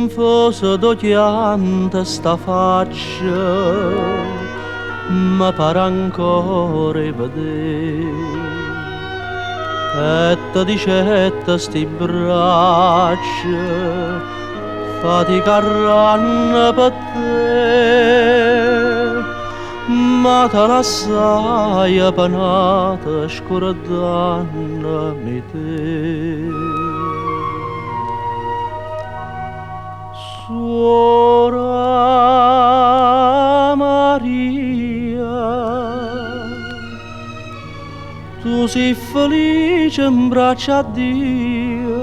'Nfosa d' 'o chianto 'sta faccia me pare ancora 'e vedé. E te dicette 'sti bbraccia faticarranno pe' te. Ma te lassaje pe' n'ata scurdannome 'e te. Suora Maria, tu si' felice 'mbraccio a Dio,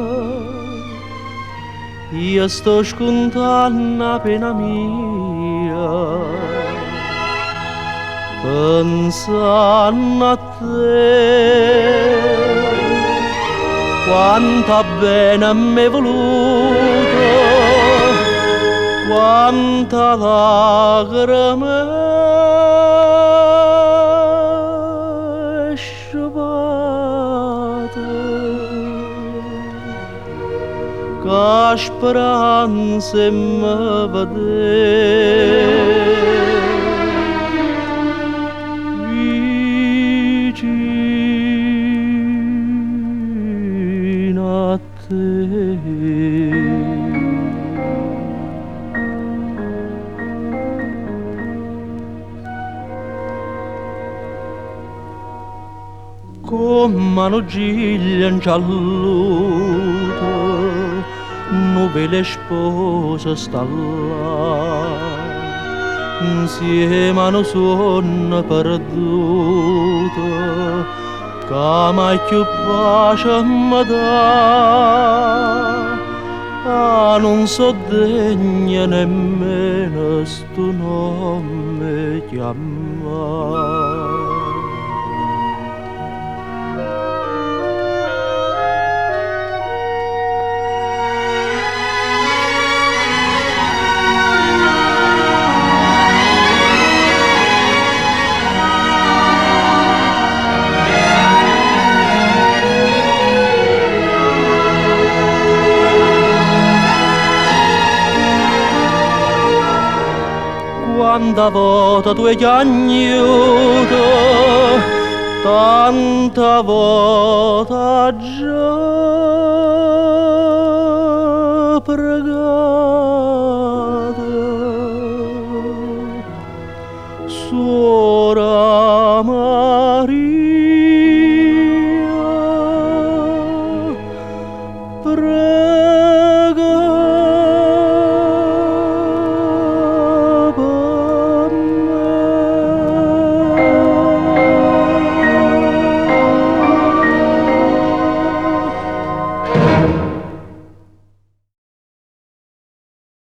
io sto scuntanno 'a pena mia, pensanno a te. Quanta bene m'hê vuluto, quanta lagreme hê sciupato, cu 'a speranza 'e me vedé. Vicino a te. Comm'a nu giglio 'ngialluto, nu velo 'e sposa sta llà, 'nsieme a nu suonno perduto ca mai cchiù pace me dà. Ah, nun so' degno nemmeno stu nomme 'e chiammà. Quanta vota tu hê chiagnuto, tanta vota aggio pregato. Suora